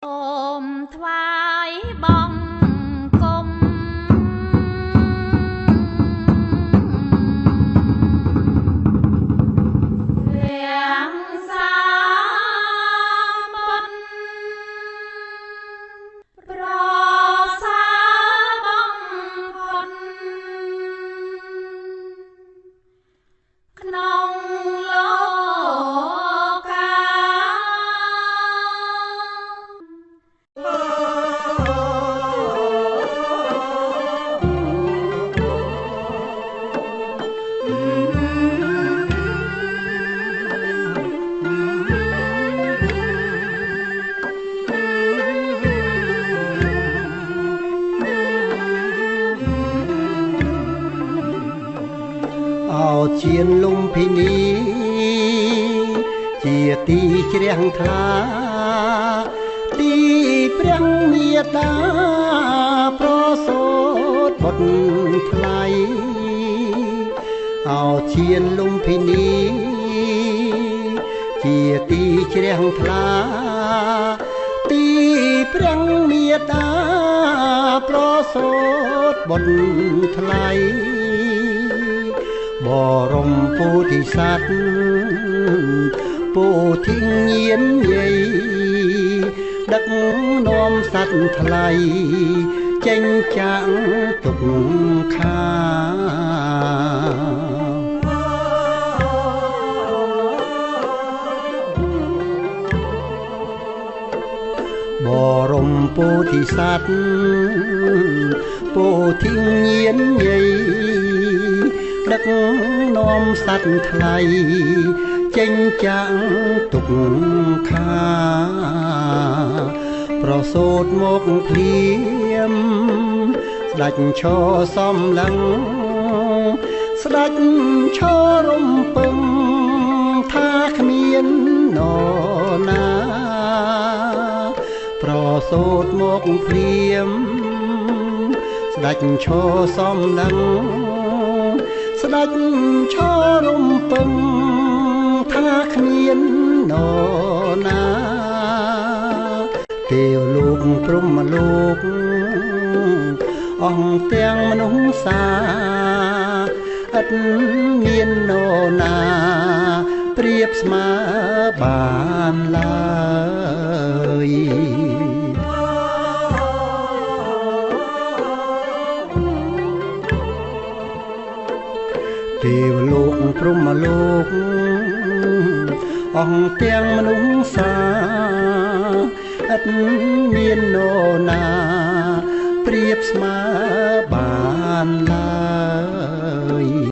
សូមថ្វាយបងគុំ ព្រះសាបុត្រប្រសាបងផុនក្នុងលោកា អោជានលំភិនីជាទីជ្រះថ្លា ទីព្រះមេត្តាប្រសូតបុត្រថ្លៃ អោជានលំភិនីជាទីជ្រះថ្លា ទីព្រះមេត្តាប្រសូតបុត្រថ្លៃ បរមពោធិសត្វពោធិញានយាយ ដឹកនាំសត្វថ្លៃចេញចាក់ទុកខា បរមពោធិសត្វពោធិញានយាយ ដឹកនាំសត្វថ្លៃចេញចាក់ទុកខា ប្រសូតមកភ្លាមស្ដេចឈរសំឡឹង ស្ដេចឈររំពឹងថាគ្មាននរណា ប្រសូតមកភ្លាមស្ដេចឈរសំឡឹង ស្ដេចឈររំពឹងថាគ្មាននរណា ទេវលោកព្រហ្មលោកអង្គទាំងមនុស្សសាឥតមាននរណាប្រៀបស្មើបានឡើយ ទេវលោកព្រហ្មលោកអង្គទាំងមនុស្សសាឥតមាននរណាប្រៀបស្មើបានឡើ